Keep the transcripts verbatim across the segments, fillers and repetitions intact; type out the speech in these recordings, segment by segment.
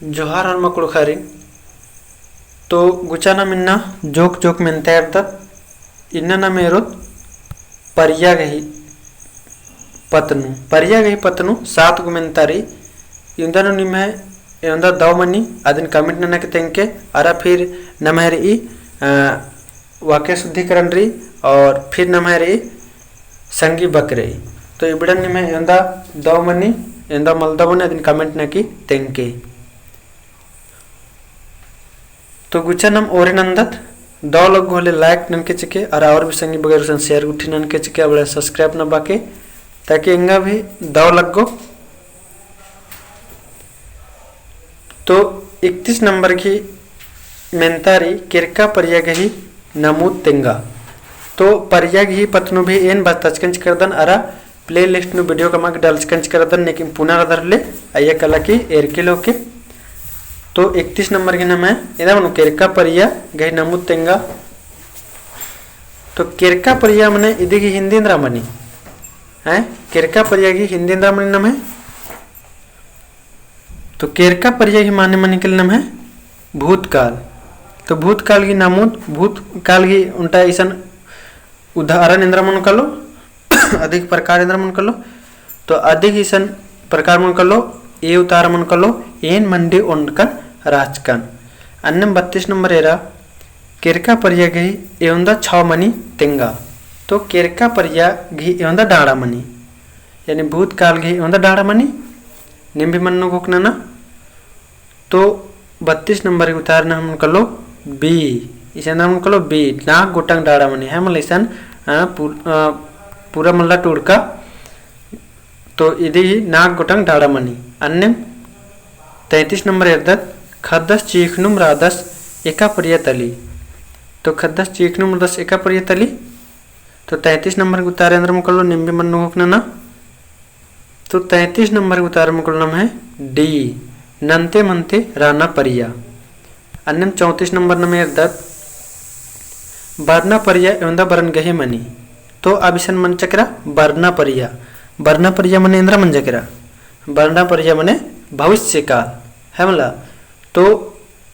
जोहार होरमा कुँड़ुख़ारिन। तो गुचा नाम इन्ना जोक जोक मेन्ता एरदत, इन्ना नाम एरोत परिया गही पत्त नू, परिया गही पत्त नू सात गो मेन्ता रई। इवंदा नू निम्है एवंदा दौ मनी, अदिन comment नना की तेंगके, अरा फिर नम्है रई, अ, वाक्य शुद्धिकरण रई, और फिर नम्है रई संगी बक रई। तो इबड़न निम्है एवंदा दौ मनी, एवंदा मलदौ मनी, अदिन comment नना की तेंगके। तो गुचा नाम ओरे नन्दत, दौ लग्गो होले like ननके चिके, अरा और भी संगी बगर गुसन share गुट्ठी ननके चिके, अबड़न subscribe नबाके, ताकि एंगा भी दौ लग्गो। तो इकतीस नंबर गही मेन्ता रई, केरका परिया गही नमूद तेंगा। तो परिया गही पत्त नू भी एन बचताचकन चिकरदन, अरा playlist नू video कमआ गे डालचकन चिकरदन, लेकिन पुना रअदर ले अइय्या कला की एरके लोके। तो इकतीस नंबर गही नम्है एन्देर मनो, केरका परिया गही नमूद तेंगा। तो केरका परिया मने इदी गही हिन्दी एन्देर मनी? हैं? केरका परिया गही हिन्दी एन्देर मनी नम्है? तो केरका परिया गही माने मनी कली नम्है भूतकाल। तो भूतकाल गही नमूद, भूतकाल गही ओन्टा इसन उदाहरण एन्देर मनो कलो, अदिक प्रकार एन्देर मनो कलो। तो अदिक इसन प्रकार मनो कलो, ए उतारा मनो कलो, एन मंडी ओन्डकन रहचकन। अन्नेम बत्तीस नंबर एरा, केरका परिया गही एवंदा छौ मनी तेंगा। तो केरका परिया गही एवंदा डाड़ा मनी, यानी भूतकाल गही एवंदा डाड़ा मनी, नीम भी मन्नु घोखना ना। तो बत्तीस नंबर गही उतारा नाम मनो कलो B, इसन नाम मनो कलो B, नाग गोटंग डाड़ा मनी, है मला इसन, अ, पू-, अ, पूरा मल्ला टूड़का, तो इदी ही नाग गोटंग डाड़ा मनी। अन्नेम तैंतीस नंबर एरदत, ख़द्दस चीखनुम रअदस एका परिया तली। तो ख़द्दस चीखनुम रअदस एका परिया तली। तो तैंतीस नंबर गही उतारा एन्देर मनो कलो, नीम भी मन्नु घोखना ना। तो तैंतीस नंबर गही उतारा मनो कलो नम्है D, नन्ते मन्ते रअना परिया। अन्नेम चौंतीस नंबर नम्है एरदत, बरना परिया एवंदा बरन गही मनी। तो अब इसन मंजा केरा बरना परिया। बरना परिया मने एन्देर मंजा केरा? बरना परिया मने भविष्यकाल, है मला। तो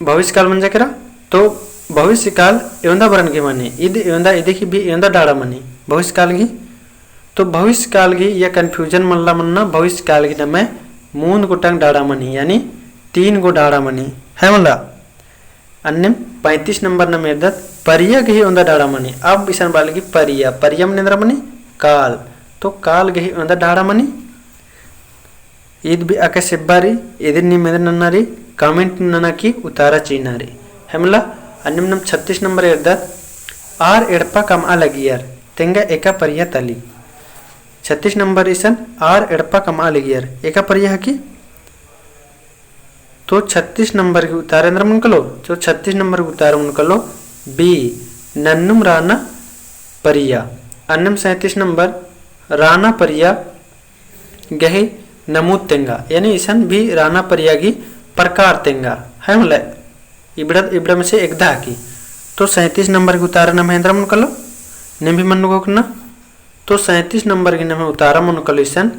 भविष्यकाल मंजा केरा, तो भविष्यकाल एवंदा बरन गही मनी, इद एवंदा, इदी गही भी एवंदा डाड़ा मनी, भविष्यकाल गही। तो भविष्यकाल गही या confusion मल्ला मन्ना, भविष्यकाल गही नम्है मूंद गोटंग डाड़ा मनी, यानी तीन गो डाड़ा मनी, है मला। अन्नेम पैंतीस नंबर नम्है एरदत, परिया गही एवंदा डाड़ा मनी। अब इसन बआ लगी परिया, परिया मने एन्देर मनी? काल। तो काल गही एवंदा डाड़ा मनी। ईद भी अकय सेब्बा रई, इदिन नीम एन्देर नन्ना रई, comment नना की उतारा चिअना रई। है मला, अन्नेम नाम छत्तीस नंबर एरदत, आर एड़पा कमआ लगियर, तेंगा एका परिया तली। छत्तीस नंबर इसन, आर एड़पा कमआ लगियर, एका परिया हकी? तो छत्तीस नंबर गही उतारा एन्देर मनो कलो, तो छत्तीस नंबर गही उतारा मनो कलो B, नन्नुम रअना परिया। अन्नेम सैंतीस नंबर, रअना परिया गही नमूद तेंगा, यानी इसन भी रअना परिया गही प्रकार तेंगा, है मला, इबड़ा, इबड़ा में से एकदा हकी। तो सैंतीस नंबर गही उतारा नम्है एन्देर मनो कलो, नीम भी मन्नु घोखना। तो सैंतीस नंबर गही नम्है उतारा मनो कलो इसन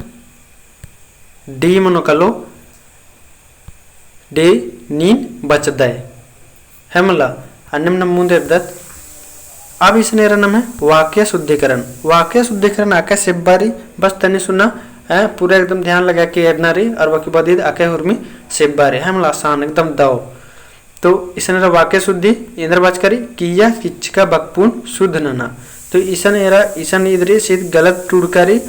D मनो कलो, D नीन बचदय। है मला, अन्नेम नाम मुन्द एरदत। अब इसन एरा नम्है वाक्य शुद्धिकरण। वाक्य शुद्धिकरण अकय सेब्बा रई, बस तनी सुना, हैं, पूरा एकदम ध्यान लगा के एरना रई, और बाकी बअदी अकय हुरमी सेब्बा रई, है मला, आसान एकदम दव। तो इसन एरा वाक्य शुद्धि एन्देर बाचका रई, किइय्या किचका बकपुन शुद्ध नना। तो इसन एरा, इसन ईद रई, सीध गलत टूड़का रई,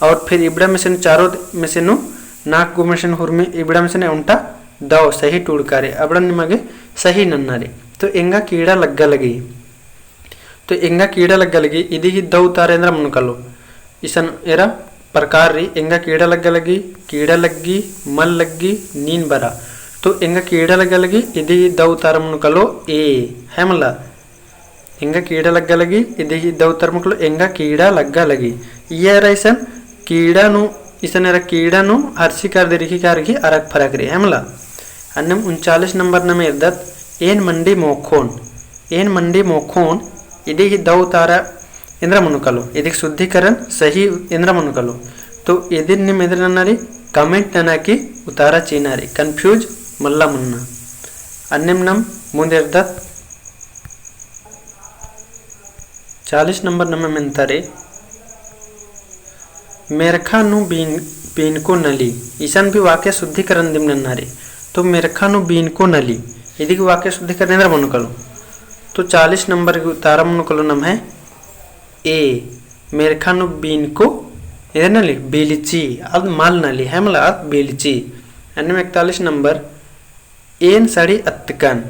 और फिर इबड़ा में से नू चारो में से नू नाक गो में से नू हुरमी इबड़ा में से नू ओन्टा दव सही टूड़का रई, अबड़न निमा गे सही नन्ना रई। तो एंगा कीड़ा लग्गा लगी। तो एंगा कीड़ा लग्गा लगी, इदी ही दव उतारा एन्देर मनो कलो। इसन एरा प्रकार रई, एंगा कीड़ा लग्गा लगी, कीड़ा लग्गी, मल लग्गी, नीन बरा। तो एंगा कीड़ा लग्गा लगी, इदी ही दव उतारा मनो कलो A, है मला। एंगा कीड़ा लग्गा लगी, इदी ही दव उतारा मनो कलो, एंगा कीड़ा लग्गा लगी। इय्या एरा इसन कीड़ा नू, इसन एरा कीड़ा नू हरसी कार दिरखी कार गही अरक फरक रई, है मला। अन्नेम उनचालीस नंबर नम्है एरदत, एन मंडी मोखोन। एन मंडी मोखोन, इदी ही दव उतारा एन्देर मनो कलो, इदी गही शुद्धिकरण सही एन्देर मनो कलो। तो इदिन नीम एन्देर नन्ना रई, comment नना की उतारा चिअना रई, confuse मल्ला मन्ना। अन्नेम नम मुन्द एरदत चालीस नंबर नम्है मेन्तारे, मेरखा नू बीन-, बीनको नली। इसन भी वाक्य शुद्धिकरण दिम नन्ना रे। तो मेरखा नू बीनको नली। इदिक वाक्य शुद्धिकरण एन्दरा मनो कालो। तो चालीस नंबर गही उतारा मनो कालो नम्है A, मेरखा नू बीनको, एन्देर नली, बेलची, अद मल नली, है मला अद बेलची। अन्नेम इकतालीस नंबर, एन सड़ी अत्तकन,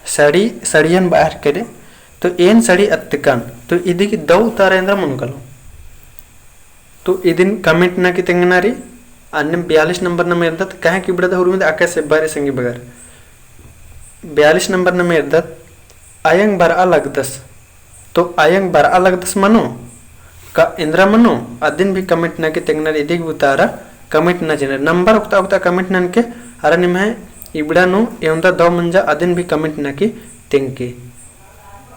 सड़ी, सड़ियन बाहर करे, तो एन सड़ी अत्तकन, तो इदिक दौ उतारा एन्दरा मनो कालो। तो इदिन comment नना की तेंगना री। अन्नेम बयालीस नंबर नम एरदत, कहे कि इबड़ा द हुरमी द आकाश से बारे संगी बगर। बयालीस नंबर नम एरदत, अयंग बरआ लगदस। तो अयंग बरआ लगदस मनो, का एन्दरा मनो, अदिन भी comment नना की तेंगना री। इदिक उतारा comment नना चिअना री। नंबर उक्ता उक्ता comment ननके, अरा निम्है इबड़ा नू एवंदा दौ मंजा, अदिन भी comment नना की तेंगके।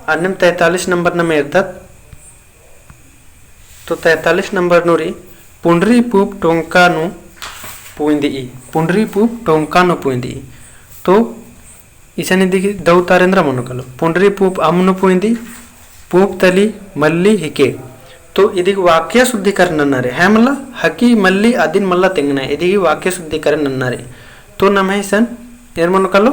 अन्नेम तैंतालीस नंबर नम एरदत, तो तैंतालीस नंबर नू री, पुंडरी पूँप टोंका नू पुइंदई, पुंडरी पूँप टोंका नू पुइंदई। तो इसन इदिक दौ उतारा एन्दरा मनो कालो। पुंडरी पूँप अम्म नू पुइंदई, पूँप तली मल्ली हिके। तो इदिक वाक्य शुद्धिकरण नन्ना रे, है मला, हकी मल्ली अदिन मल्ला तेंगना, इदिक वाक्य शुद्धिकरण नन्ना रे। तो नम्है इसन एन्दरा मनो कालो।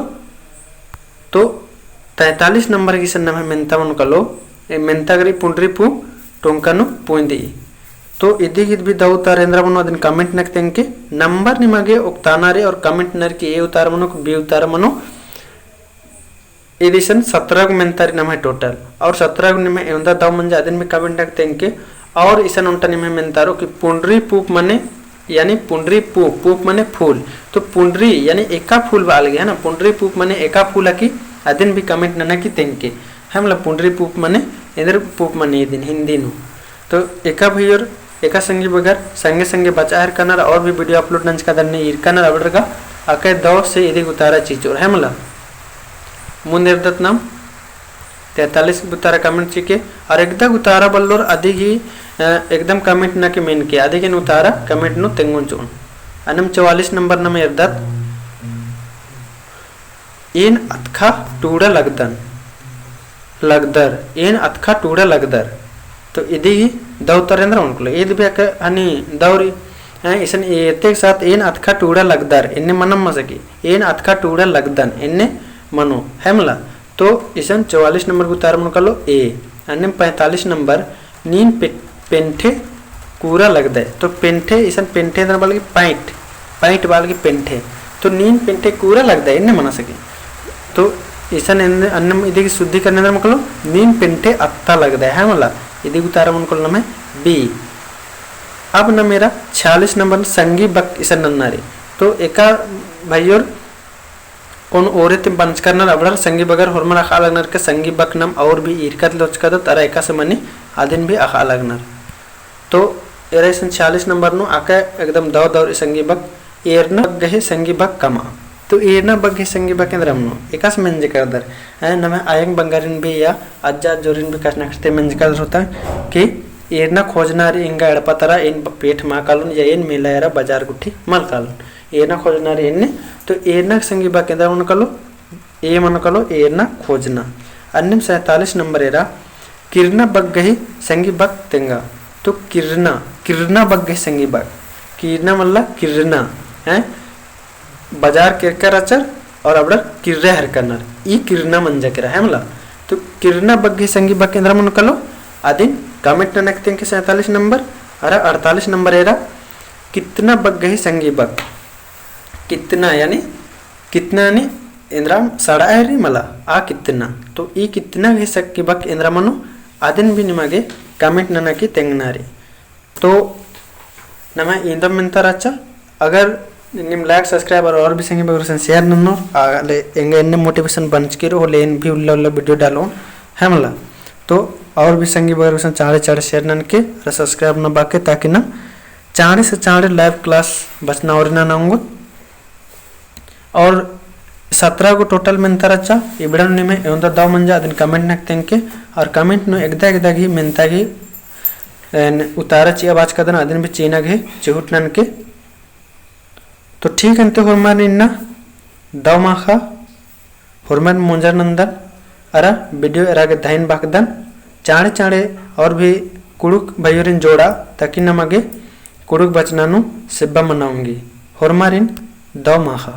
तो तैंतालीस नंबर गही इसन नम्है मेन्ता मनो कालो, ए मेन्ता गही पुंडरी पूँप टोंका नू पुइंदई। तो इदिक भी दौ उतारा एन्दरा मनो अदिन comment नना की तेंगके। नंबर निमा गे उक्ताना री और comment नना री कि A उतारा मनो कि B उतारा मनो। इदिसन सतरा गो मेन्ता री नम्है total। और सतरा गो निम्है एवंदा दौ मंजा अदिन भी comment नना की तेंगके। और इसन ओन्टा निम्है मेन्ता रो कि पुंडरी पूँप मने यानी पुंडरी पूँप, पूँप मने फूल। तो पुंडरी यानी एका फूल बआ लगी, है ना? पुंडरी पूँप मने एका फूल हकी, अदिन भी comment नना की तेंगके। है मला पुंडरी पूँप मने, एन्देर पूँप मने इदिन हिंदी नू। तो एका भइयोर, एका संगी बगर, संगे संगे बचा हेलरकनर और भी video upload नंजकादन ने ईरकनर अबड़र गा, अकय दौ से इदिक उतारा चिचोर, है मला। मुन्द एरदत नम तैंतालीस उतारा comment चिके, और एकदा उतारा बल्लोर अदिगी, अ, एकदम comment नना की मेनके, अदिगेन उतारा comment नू तेंगोन चिओन। अन्नेम चौवालीस नंबर नम एरदत, एन अतखा टूड़ा लगदन, लगदर, एन अतखा टूड़ा लगदर। तो इदिगी दौ उतारा एन्दरा मनो कालो, ईद भी अक हनी दौ री, हैं, इसन एतेक साथ एन अतखा टूड़ा लगदर, एन्ने मनम मल सकी, एन अतखा टूड़ा लगदन, एन्ने मनो, है मला। तो इसन चौवालीस नंबर गही उतारा मनो कालो A। अन्नेम पैंतालीस नंबर, नीन पे-, पेंठे कूरा लगदय। तो पेंठे, इसन पेंठे एन्दरा बआ लगी, पैंट, पैंट बआ लगी पेंठे। तो नीन पेंठे कूरा लगदय, एन्ने मना सकी। तो इसन एन्ने, अन्नेम इदिक शुद्धिकरण एन्दरा मनो कालो, नीन पेंठे अत्ता लगदय, है मला। इदिक उतारा मनो कालो नम्है B। अब नम एरा छियालीस नंबर संगी बक इसन नन्ना री। तो एका भइयोर ओन ओरे ती बंचकर नर अबड़र संगी बगर होरमर अख़ा लगनर के संगी बक नम और भी ईरकत लोचकदत अरा एकासे मनी अदिन भी अख़ा लगनर। तो एरा इसन छियालीस नंबर नू अकय एकदम दौ दौ री संगी बक एरना बग्गे संगी बक कमआ। तो एरना बग्गे संगी बक एन्दरा मनो एकासे मेंजकदर। हैं, नम्है अयंग बंगारिन भी या अज्जा अज्जोरिन भी कछनखरते मेंजकदर होता कि एरना खोजना री एंगा एड़पा तरा एन पेठ मल कालोन या एन मेला एरा बजार गुट्ठी मल कालोन। एरना खोजना री एन्ने, तो एरना संगी बक एन्दरा मनो कालो, A मनो कालो, एरना खोजना। अन्नेम सैंतालीस नंबर एरा, किरना बग्गे संगी बक तेंगा। तो किरना, किरना बग्गे संगी बक। किरना मल्ला किरना, हैं? बजार केरका रहचर और अबड़र किर्रा हेलरकनर। ई किरना मंजा केरा, है मला? तो किरना बग्गे संगी बक एन्दरा मनो कालो, अदिन comment नना की तेंगके सैंतालीस नंबर, अरा अड़तालीस नंबर एरा, कितना बग्गे संगी बक। कितना यानी, कितना यानी एन्दरा सड़आ है री मला, आ कितना। तो ई कितना गही संगी बक एन्दरा मनो, अदिन भी निमा गे comment नना की तेंगना री। तो नम्है इवंदम मेन्ता रहचा, अगर नीम like, subscribe और, और भी संगी बगरुसन share नन्नोर, आ, ले एंगा एन्ने motivation बंचकी रओ, होले एन भी उल्ला उल्ला video डालोन, है मला। तो और भी संगी बगरुसन चाँड़े चाँड़े share ननके, और subscribe ननबाके, ताकि ना चाँड़े से चाँड़े live class बचना और ना नंगो। और सतरा गो total मेन्ता रहचा, इबड़ा नू निम्है एवंदा दौ मंजा अदिन comment नना की तेंगके, और comment नू एकदा एकदा गही मेन्ता गही एन उतारा चिआ बाचकदन अदिन भी चिअना गही चिहुट ननके। तो ठीक अन्ते होरमर इन्ना दव माखा, होरमर मुंजर नन्दन, अरा video एरा गे धइन बअदन, चाँड़े चाँड़े और भी कुँड़ुख़ भइयोरिन जोड़ा, ताकि नमा गे कुँड़ुख़ बचना नू सेब्बा मना ओंगी। होरमारिन दव माखा।